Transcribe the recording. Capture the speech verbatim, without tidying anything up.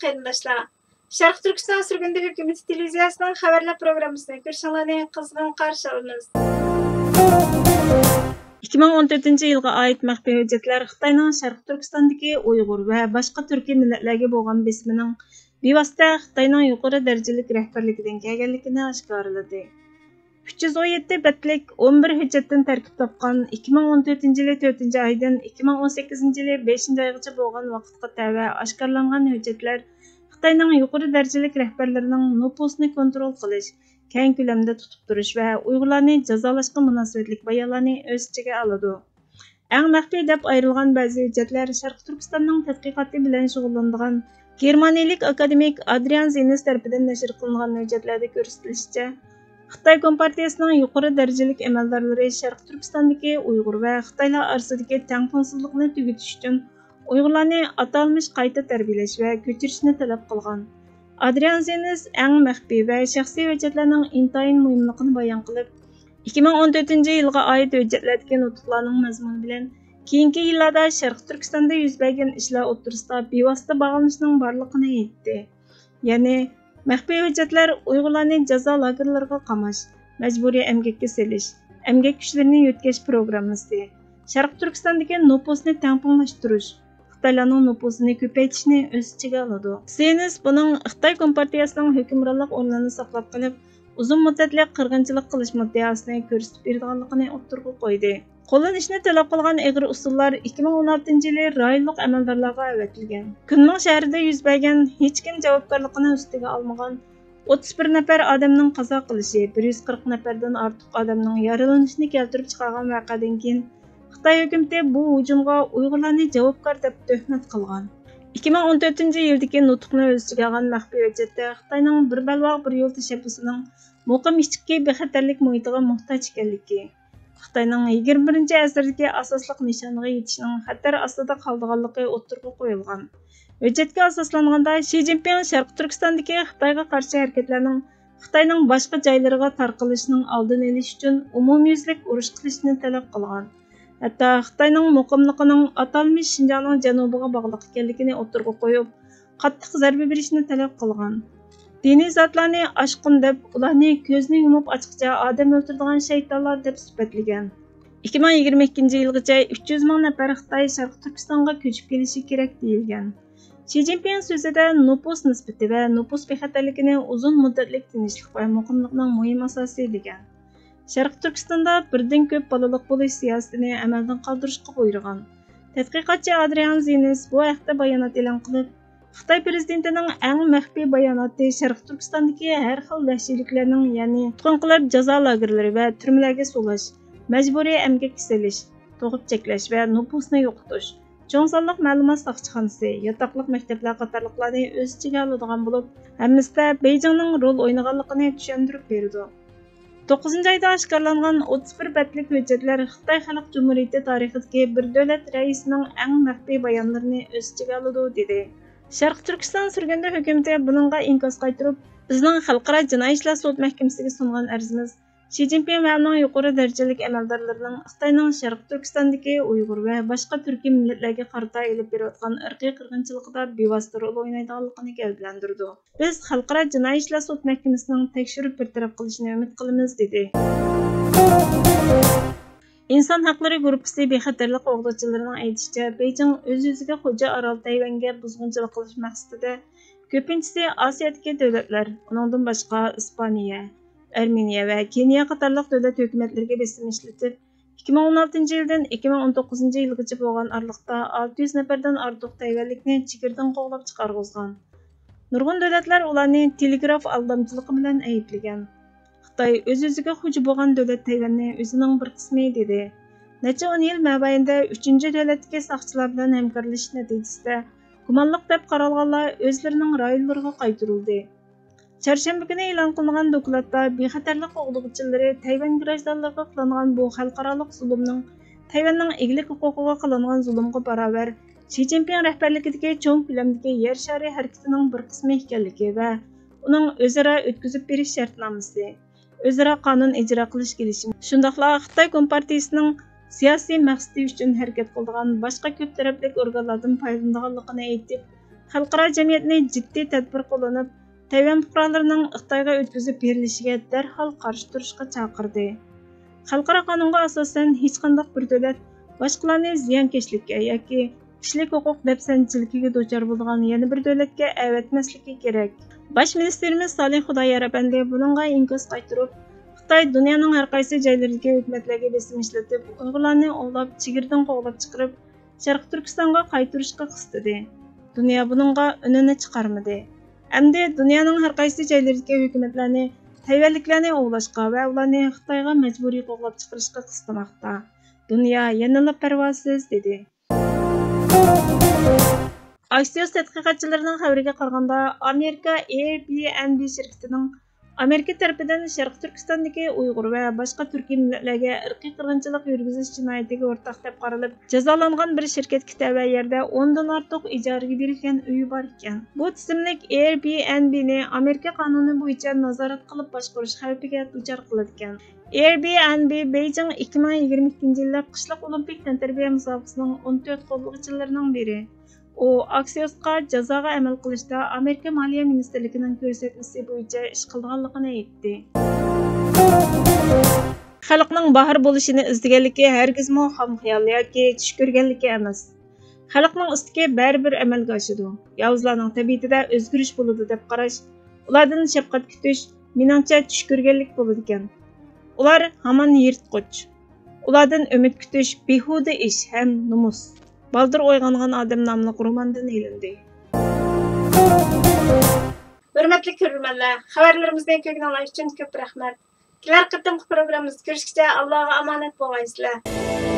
قېرىنداشلار، شەرقىي تۈركىستان سۈرگۈندە ھۆكۈمىتى تېلېۋىزىيەسىنىڭ خەۋەرلەر پروگراممىسىنى كۆرۈشۈڭلارنى قىزغىن قارشى ئالىمىز. ئىككى مىڭ ئون تۆتىنچى يىلغا ئائىت مەخپىي ھۆججەتلەر خىتاينىڭ شەرقىي تۈركىستاندىكى ئۇيغۇر ۋە باشقا تۈركىي مىللەتلەرگە بولغان بېسىمىنىڭ بىۋاسىتە خىتاينىڭ يۇقىرى دەرىجىلىك رەھبەرلىكىدىن كەلگەنلىكىنى ئاشكارىلىدى. ئۈچ يۈز ئون يەتتە بەتلىك ئون بىر ھۆججەتتىن تەركىب تاپقان ئىككى مىڭ ئون تۆتىنچى يىلى تۆتىنچى ئايدىن ئىككى مىڭ ئون سەككىزىنچى يىلى بەشىنچى ئايغىچە بولغان ۋاقىتقا تەۋە ئاشكارىلانغان ھۆججەتلەر خىتاينىڭ يۇقىرى دەرىجىلىك رەھبەرلىرىنىڭ نوپۇسىنى كونترول قىلىش، كەڭ كۆلەمدە تۇتۇپ تۇرۇش ۋە ئۇيغۇرلارنى جازالاشقا مۇناسىۋەتلىك بايانلارنى ئۆز ئىچىگە ئالىدۇ. ئەڭ مەخپىي دەپ ئايرىلغان بەزى ھۆججەتلەر شەرقىي تۈركىستاننىڭ تەتقىقاتى بىلەن شۇغۇللىنىدىغان گېرمانىيەلىك ئاكادېمىك ئادرىيان زېنس تەرىپىدىن نەشر قىلىنغان ھۆججەتلەردە كۆرسىتىلىشىچە، خىتاي كومپارتىيەسىنىڭ يۇقىرى دەرىجىلىك ئەمەلدارلىرى شەرقىي تۈركىستاندىكى ئۇيغۇر ۋە خىتايلار ئارىسىدىكى تەڭپۇڭسىزلىقنى تۈگىتىش ئۈچۈن ئۇيغۇرلارنى ئاتالمىش قايتا تەربىيەلەش ۋە كۆچۈرۈشنى تەلەپ قىلغان. ئادرىيان زېنس ئەڭ مەخپىي ۋە شەخسىي ھۆججەتلەرنىڭ ئىنتايىن مۇھىملىقىنى بايان قىلىپ، ئىككى مىڭ ئون تۆتىنچى يىلغا ئائىت ھۆججەتلەردىكى نۇتۇقلارنىڭ مەزمۇنى بىلەن كېيىنكى يىللاردا شەرقىي تۈركىستاندا يۈز بەرگەن ئىشلار ئوتتۇرىسىدا بىۋاسىتە باغلىنىشنىڭ بارلىقىنى ئېيتتى. يەنى، مەخپىي ھۆججەتلەر ئۇيغۇرلارنى جازا لاگېرلىرىغا قاماش، مەجبۇرىي ئەمگەككە سېلىش، ئەمگەك كۈچلىرىنى يۆتكەش پروگراممىسى، شەرقىي تۈركىستاندىكى نوپۇسنى تەڭپۇڭلاشتۇرۇش، خىتايلارنىڭ نوپۇسىنى كۆپەيتىشنى ئۆز ئىچىگە ئالىدۇ. زېنس بۇنىڭ خىتاي كومپارتىيەسىنىڭ ھۆكۈمرانلىق ئورنىنى ساقلاپ قېلىپ، ئۇزۇن مۇددەتلىك قىرغىنچىلىق قىلىش مۇددىئاسىنى كۆرسىتىپ بېرىدىغانلىقىنى ئوتتۇرىغا قويدى. قوللىنىشنى تەلەپ قىلغان ئېغىر ئۇسۇللار ئىككى مىڭ ئون ئالتىنچى يىلى رايونلۇق ئەمەلدارلارغا ئەۋەتىلگەن. كۈنمىڭ شەھىرىدە يۈز بەرگەن ھېچكىم جاۋابكارلىقىنى ئۈستىگە ئالمىغان ئوتتۇز بىر نەپەر ئادەمنىڭ قازا قىلىشى، بىر يۈز قىرىق نەپەردىن ئارتۇق ئادەمنىڭ يارىلىنىشىنى كەلتۈرۈپ چىقارغان ۋەقەدىن كېيىن، خىتاي ھۆكۈمىتى بۇ ھۇجۇمغا ئۇيغۇرلارنى جاۋابكار دەپ تۆھمەت قىلغان. ئىككى مىڭ ئون تۆتىنچى يىلدىكى نۇتۇقنى ئۆز ئىچىگە ئالغان مەخپىي ھۆججەتتە خىتاينىڭ بىر بەلباغ بىر يول تەشەببۇسىنىڭ مۇقىم ئىچكى بىخەتەرلىك مۇھىتىغا موھتاج ئىكەنلىكى، خىتاينىڭ يىگىرمە بىرىنچى ئەسىردىكى ئاساسلىق نىشانىغا يېتىشنىڭ خەتەر ئاستىدا قالىدىغانلىقى ئوتتۇرىغا قويۇلغان. ھۆججەتكە ئاساسلانغاندا، شى جىنپىڭ شەرقىي تۈركىستاندىكى خىتايغا قارشى ھەرىكەتلەرنىڭ خىتاينىڭ باشقا جايلىرىغا تارقىلىشىنىڭ ئالدىنى ئېلىش ئۈچۈن ئومۇميۈزلۈك ئۇرۇش قىلىشنى تەلەپ قىلغان. ھەتتا خىتاينىڭ مۇقىملىقىنىڭ ئاتالمىش شىنجاڭنىڭ جەنۇبىغا باغلىق ئىكەنلىكىنى ئوتتۇرىغا قويۇپ، قاتتىق زەربە بېرىشنى تەلەپ قىلغان. دىنىي زاتلارنى ئاشقۇن دەپ، ئۇلارنى كۆزنى يۇمۇپ ئاچقىچە ئادەم ئۆلتۈرىدىغان شەيتانلار دەپ سۈپەتلىگەن. ئىككى مىڭ يىگىرمە ئىككىنچى يىلغىچە ئۈچ يۈز مىڭ نەپەر خىتاي شەرقىي تۈركىستانغا كۆچۈپ كېلىشى كېرەك دېيىلگەن. شى جىنپىڭ سۆزىدە نوپۇس نىسبىتى ۋە نوپۇس بىخەتەرلىكىنى ئۇزۇن مۇددەتلىك تىنچلىق ۋە مۇقىملىقنىڭ مۇھىم ئاساسى دېگەن. شەرقىي تۈركىستاندا بىردىن كۆپ بالىلىق بولۇش سىياسىتىنى ئەمەلدىن قالدۇرۇشقا بۇيرۇغان. تەتقىقاتچى ئادرىيان زېنس بۇ ھەقتە بايانات ئېلان قىلىپ، خىتاي پىرېزىدېنتىنىڭ ئەڭ مەخپىي باياناتى شەرقىي تۈركىستاندىكى ھەر خىل ۋەھشىيلىكلەرنىڭ، يەنى تۇتقۇن قىلىپ جازا لاگېرلىرى ۋە تۈرمىلەرگە سولاش، مەجبۇرىي ئەمگەككە سېلىش، تۇغۇپ چەكلەش ۋە نوپۇسنى يوقىتىش، چوڭ سانلىق مەلۇمات ساقچىخانىسى، ياتاقلىق مەكتەپلەر قاتارلىقلارنى ئۆز ئىچىگە ئالىدىغان بولۇپ، ھەممىسىدە بېيجىڭنىڭ رول ئوينىغانلىقىنى چۈشەندۈرۈپ بېرىدۇ. توققۇزىنچى ئايدا ئاشكارىلانغان ئوتتۇز بىر بەتلىك ھۆججەتلەر خىتاي خەلق جۇمھۇرىيىتى تارىخىدىكى بىر دۆلەت رەئىسىنىڭ ئەڭ مەخپىي بايانلىرىنى ئۆز ئىچىگە ئالىدۇ، دېدى. شەرقىي تۈركىستان سۈرگۈندە ھۆكۈمىتى بۇنىڭغا ئىنكاس قايتۇرۇپ، بىزنىڭ خەلقئارا جىنايى ئىشلار سوت مەھكىمىسىگە سۇنغان ئەرزىمىز شى جىنپىڭ ۋە ئۇنىڭ يۇقىرى دەرىجىلىك ئەمەلدارلىرىنىڭ خىتاينىڭ شەرقىي تۈركىستاندىكى ئۇيغۇر ۋە باشقا تۈركىي مىللەتلەرگە قارىتا ئېلىپ بېرىۋاتقان ئىرقىي قىرغىنچىلىقىدا بىۋاسىتە رول ئوينايدىغانلىقىنى گەۋدىلەندۈرىدۇ. بىز خەلقئارا جىنايى ئىشلار سوت مەھكىمىسىنىڭ تەكشۈرۈپ بىر تەرەپ قىلىشىنى ئۈمىد قىلىمىز، دېدى. ئىنسان ھەقلىرى گۇرۇپپىسى بىخەتەرلىك قوغدىغۇچىلىرىنىڭ ئېيتىشىچە، بېيجىڭ ئۆز-ئۆزىگە خوجا ئارال تەيۋەنگە بۇزغۇنچىلىق قىلىش مەقسىتىدە كۆپىنچىسى ئاسىيادىكى دۆلەتلەر، ئۇنىڭدىن باشقا ئىسپانىيە، ئەرمېنىيە ۋە كېنىيە قاتارلىق دۆلەت ھۆكۈمەتلىرىگە بېسىم ئىشلىتىپ، ئىككى مىڭ ئون ئالتىنچى يىلدىن ئىككى مىڭ ئون توققۇزىنچى يىلغىچە بولغان ئارىلىقتا ئالتە يۈز نەپەردىن ئارتۇق تەيۋەنلىكنى چېگرىدىن قوغلاپ چىقارغۇزغان. نۇرغۇن دۆلەتلەر ئۇلارنى تېلېگراف ئالدامچىلىقى بىلەن ئەيىبلىگەن. خىتاي ئۆز-ئۆزىگە خوجا بولغان دۆلەت تەيۋەننى ئۆزىنىڭ بىر قىسمى دېدى. نەچچە ئون يىل مەبەينىدە ئۈچىنچى دۆلەتتىكى ساقچىلار بىلەن ھەمكارلىشىش نەتىجىسىدە گۇمانلىق دەپ قارالغانلار ئۆزلىرىنىڭ رايونلىرىغا قايتۇرۇلدى. چارشەنبە كۈنى ئېلان قىلىنغان دوكلاتتا بىخەتەرلىك قوغدىغۇچىلىرى تەيۋەن گراژدانلىرىغا قىلىنغان بۇ خەلقئارالىق زۇلۇمنىڭ تەيۋەننىڭ ئىگىلىك ھوقۇقىغا قىلىنغان زۇلۇمغا باراۋەر شى جىنپىڭ رەھبەرلىكىدىكى چوڭ كۆلەمدىكى يەر شارى ھەرىكىتىنىڭ بىر قىسمى ئىكەنلىكى ۋە ئۇنىڭ ئۆزئارا ئۆتكۈزۈپ بېرىش شەرتنامىسى، ئۆزئارا قانۇن ئىجرا قىلىش كېلىشىمى، شۇنداقلا خىتاي كومپارتىيىسىنىڭ سىياسىي مەقسىتى ئۈچۈن ھەرىكەت قىلىدىغان باشقا كۆپ تەرەپلىك ئورگانلاردىن پايدىلىنىدىغانلىقىنى ئېيتىپ، خەلقئارا جەمئىيەتنى جىددىي تەدبىر قوللىنىپ، تەيۋەن پۇقرالىرىنىڭ خىتايغا ئۆتكۈزۈپ بېرىلىشىگە دەرھال قارشى تۇرۇشقا چاقىردى. خەلقئارا قانۇنغا ئاساسەن، ھېچقانداق بىر دۆلەت باشقىلارنى زىيانكەشلىككە ياكى كىشىلىك ھوقۇق دەپسەندىچىلىكىگە دۇچار بولىدىغان يەنە بىر دۆلەتكە ئەۋەتمەسلىكى كېرەك. باش مىنىستىرىمىز سالىھ خۇدايار ئەپەندى بۇنىڭغا ئىنكاس قايتۇرۇپ، خىتاي دۇنيانىڭ ھەر قايسى جايلىرىدىكى ھۆكۈمەتلەرگە بېسىم ئىشلىتىپ، ئۇيغۇرلارنى ئوۋلاپ، چېگرىدىن قوغلاپ چىقىرىپ، شەرقىي تۈركىستانغا قايتۇرۇشقا قىستىدى. دۇنيا بۇنىڭغا ئۈنىنى چىقارمىدى. ئەمدى دۇنيانىڭ ھەر قايسى جايلىرىدىكى ھۆكۈمەتلەرنى تەيۋەنلىكلەرنى ئوۋلاشقا ۋە ئۇلارنى خىتايغا مەجبۇرىي قوغلاپ چىقىرىشقا قىستىماقتا. دۇنيا يەنىلا پەرۋاسىز، دېدى. ئاكسىيوس تەتقىقاتچىلىرىنىڭ خەۋىرىگە قارىغاندا، ئامېرىكا ئېير بى ئەن بى شىركىتىنىڭ ئامېرىكا تەرىپىدىن شەرقىي تۈركىستاندىكى ئۇيغۇر ۋە باشقا تۈركىي مىللەتلەرگە ئىرقىي قىرغىنچىلىق يۈرگۈزۈش جىنايىتىگە ئورتاق دەپ قارىلىپ جازالانغان بىر شىركەتكە تەۋە يەردە ئوندىن ئارتۇق ئىجارىگە بېرىلگەن ئۆيى بار ئىكەن. بۇ تىزىملىك ئېير بى ئەن بىنى ئامېرىكا قانۇنى بويىچە نازارەت قىلىپ باشقۇرۇش خەۋپىگە دۇچار قىلىدىكەن. ئېير بى ئەن بى بېيجىڭ ئىككى مىڭ يىگىرمە ئىككىنچى يىللىق قىشلىق ئولىمپىك تەنتەربىيە مۇسابىقىسىنىڭ ئون تۆت قوللىغۇچىلىرىنىڭ بىرى. ئۇ ئاكسىيوسقا جازاغا ئەمەل قىلىشتا ئامېرىكا مالىيە مىنىستىرلىكىنىڭ كۆرسەتمىسى بويىچە ئىش قىلىدىغانلىقىنى ئېيتتى. خەلقنىڭ باھار بولۇشىنى ئىزدىگەنلىكى ھەرگىزمۇ خام خىيال ياكى چۈش كۆرگەنلىكى ئەمەس. خەلقنىڭ ئىستىكى بەرىبىر ئەمەلگە ئاشىدۇ. ياۋۇزلارنىڭ تەبىئىتىدە ئۆزگىرىش بولىدۇ دەپ قاراش، ئۇلاردىن شەپقەت كۈتۈش، مېنىڭچە، چۈش كۆرگەنلىك بولىدىكەن. ئۇلار ھامان يىرتقۇچ. ئۇلاردىن ئۈمىد كۈتۈش بىھۇدە ئىش ھەم نومۇس. بالدۇر ئويغانغان ئادەم ناملىق روماندىن ئېلىندى. ھۆرمەتلىك كۆرۈرمەنلەر، خەۋەرلىرىمىزنى كۆرگىنىڭلار ئۈچۈن كۆپ رەھمەت. كېلەر قېتىمقى پروگراممىمىزدا كۆرۈشكىچە ئاللاغا ئامانەت بولغايسىلەر.